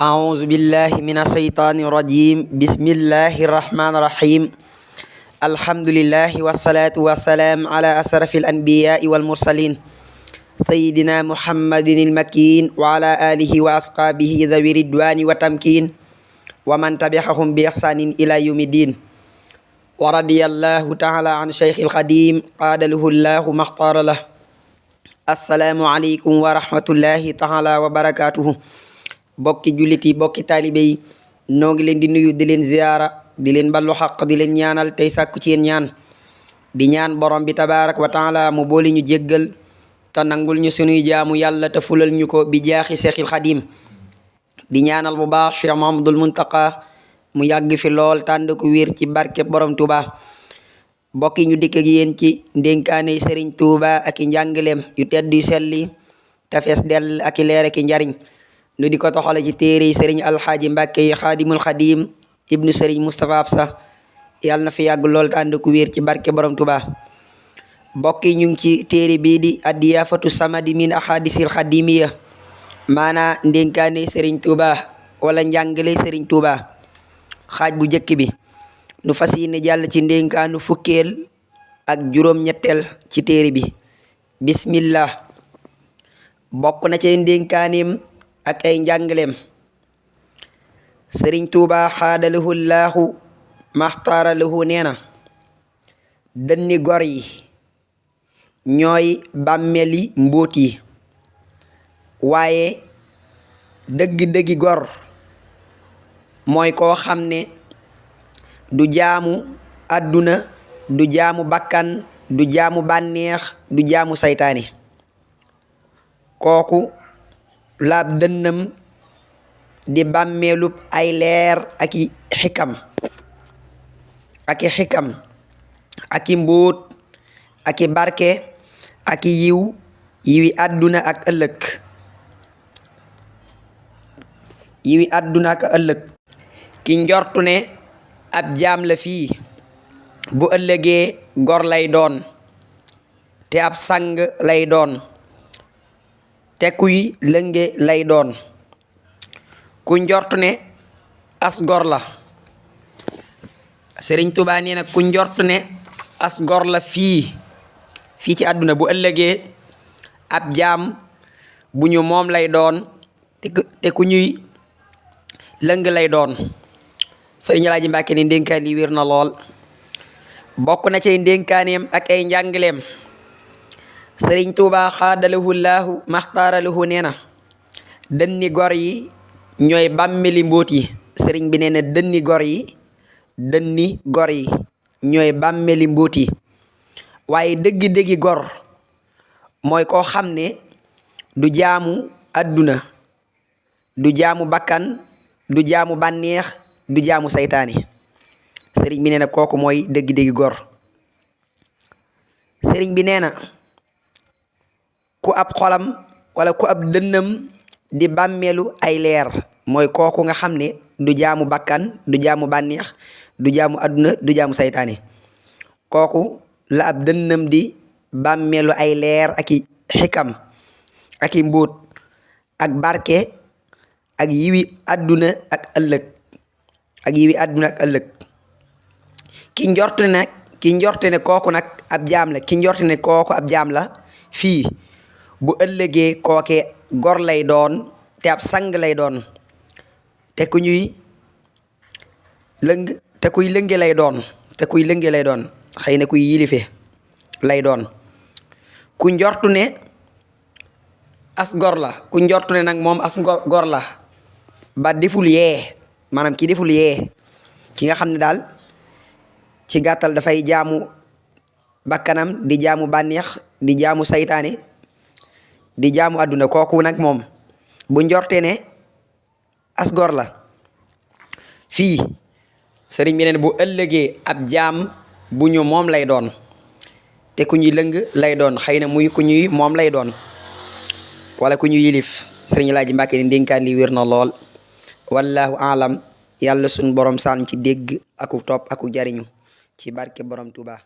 أعوذ بالله من الشيطان الرجيم بسم الله الرحمن الرحيم الحمد لله والصلاة والسلام على أشرف الأنبياء والمرسلين سيدنا محمد المكين وعلى آله وأصحابه ذوي الرضوان والتمكين ومن تبعهم بإحسان إلى يوم الدين ورضي الله تعالى عن شيخ القديم قاد له الله ما اختار له السلام عليكم ورحمة الله تعالى وبركاته bokki jullit yi bokki taalibe yi noo ngi leen di nuyu di leen ziyaara di leen ballu xaq di leen ñaanal tey sàkku ci yéen ñaan di ñaan borom bi tabaarak wa taala mu boole ñu jéggal te nangul ñu sunuy jaamu yàlla te fulal ñu ko bi jaaxi seexil xadim di ñaanal bu baax Cheikh Mahamadul Muntaqa mu yàgg fi lool tànd ko wér ci barke borom Tuuba bokki ñu dikk ak yéen ci ndénkaane Sëriñ Tuuba ak i njàngaleem yu tedd yu selli te fees dell ak i leer ak i njariñ nu di ko toxale ci téere yi sëriñ alxaaji mbàkke yi xaadimul xadim ibnu sëriñ Moustapha Absa yàlla na fi yàgg lool te ànd ku wér ci barke borom Tuba mbokk yi ñu ngi ci téere bii di addiyaafatu samadi min ahadisil xadimiya maanaa ndénkaane sëriñ Tuba wala njàngale sëriñ Tuba xaaj bu njëkk bi nu fas yéene jàll ci ndénkaanu fukkeel ak juróom-ñetteel ci téere bi bismillah bokk na ci ndénkaaneem ak ay njàngaleem sëriñ Tuuba xaadalahu laahu maxtaaralahu nee na dënni gor yi ñooy bàmmeli mbóot yi waaye dëgg-dëggi gor mooy koo xam ne du jaamu àdduna du jaamu bakkan du jaamu bànneex du jaamu saytaani kooku laab dënnam di bàmmeelub ay leer ak i xikam ak i mbóot ak i barke ak i yiwi àdduna ak ëllëg ki njortu ne ab jaam la fii bu ëllëgee gor lay doon te ab sang lay doon te kuy lënge lay doon ku njort ne as gor la Sëriñ Tuubaa nee na ku njort ne as gor la fii ci àdduna bu ëllëgee ab jaam bu ñu moom lay doon te ku ñuy lëng lay doon Sëriñ Alaaji Mbàkke ni ndénkaan li wér na lool bokk na ci ndénkaaneem ak ay njàngaleem sëriñ Tuuba xaadalahu laahu maxtaaralahu nee na dënni gor yi ñooy bàmmeli mbóot yi sëriñ bi nee na dënni gor yi ñooy bàmmeli mbóot yi waaye dëggi-dëggi gor mooy koo xam ne du jaamu àdduna du jaamu bakkan du jaamu bànneex du jaamu saytaani sëriñ bi nee na kooku mooy dëggi-dëggi gor sëriñ bi nee na ku ab xolam wala ku ab dënnam di bàmmeelu ay leer mooy kooku nga xam ne du jaamu bakkan du jaamu bànneex du jaamu àdduna du jaamu saytaane kooku la ab dënnam di bàmmeelu ay leer ak i xikam ak i mbóot ak barke ak yiwi àdduna ak ëllëg ki njorte ne kooku nag ab jaam la ki njorte ne kooku ab jaam la fii bu ëllëgee kooke gor lay doon te ab sang lay doon te kuy lënge lay doon xëy na kuy yilife lay doon ku njortu ne as gor la ku njortu ne nag moom as gor la ba deful yee maanaam ki deful yee ki nga xam ne daal ci gàttal dafay jaamu bakkanam di jaamu bànneex di jaamu saytaane di jaamu àdduna kooku nag moom bu njortee ne as gor la fii sëriñ bi neen bu ëllëgee ab jaam bu ñu moom lay doon te ku ñuy lëng lay doon xëy na muy ku ñuy moom lay doon wala ku ñuy yilif sëriñ Alaaji Mbàkke ni ndénkaan li wér na lool wallahu alam yàlla suñ borom sànn ci dégg aku topp aku jariñu ci barke borom Tuuba